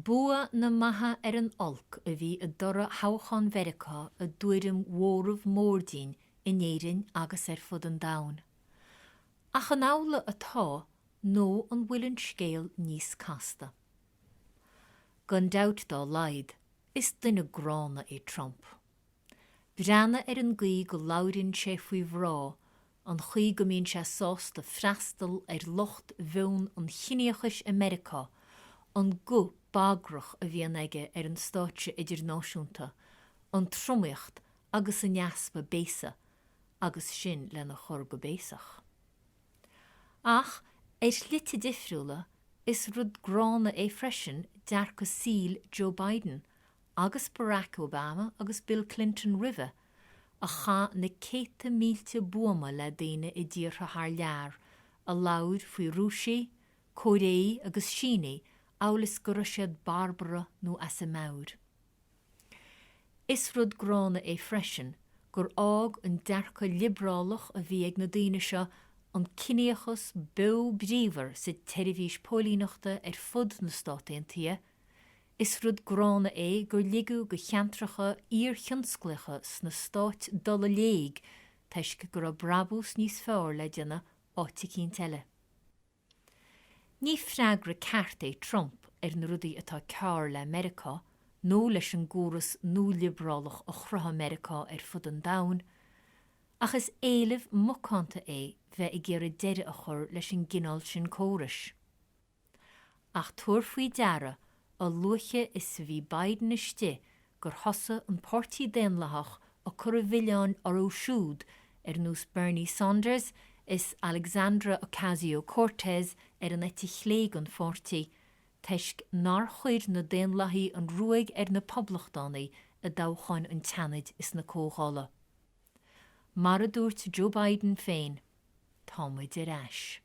Bua na maithe ar an olc a bhí i dtoradh thoghchán Mheiriceá i dtuairim mhóramh mór dínn in Éirinn agus ar fud an domhain. Ach an amhlaidh atá nó an bhfuil an scéal níos casta? Gan dabht dá laghad, is duine gránna é Trump. Breathnaigh ar an gcaoi go labhraíonn sé faoi mhná, an chaoi go mbíonn sé sásta freastal ar lucht mheon an chiníochais i Meiriceá, an guth bagrach a bhíonn aige ar an stáitse idirnáisiúnta, an tromaíocht agus an easpa béasa, agus sin lena chur go béasach. Ach ar shlite difriúla, is rud gránna é freisin dearcadh saoil Joe Biden agus Barack Obama agus Bill Clinton roimhe, a chaith na céadta mílte buama le daoine i dtíortha thar lear, a labhair faoi Rúisigh, Cóiréigh agus Sínigh amhail is go raibh siad barbartha nó as a meabhair. Is rud gránna é freisin gur fhág an dearcadh liobrálach a bhí ag na daoine seo an ciníochas beo bríomhar sa tseirbhís póilíneachta ar fud na Stát Aontaithe, Is rud gránna é gur ligeadh do cheantracha iarthionsclaíocha sna Stáit dul i léig toisc go raibh brabús níos fearr le déanamh áit eicínt eile. Ní freagra ceart é Trump ar na rudaí atá cearr le Meiriceá nó leis an gcóras nualiobrálach a chruthaigh Meiriceá ar fud an domhain, ach is éileamh macánta é bheith ag iarraidh deireadh a chur leis an gcineál sin córais. Ach tabhair faoi deara, a luaithe is a bhí Biden istigh gur thosaigh an Páirtí Daonlathach ag cur an mhilleáin orthu siúd ar nós Bernie Sanders is Alexandra Ocasio-Cortez ar an eite chlé den pháirtí, toisc nár chuir na Daonlathaigh an ruaig ar na Poblachtánaigh i dtoghcháin an tSeanaid is na Comhdhála. Mar a dúirt Joe Biden féin, tá muid ar ais.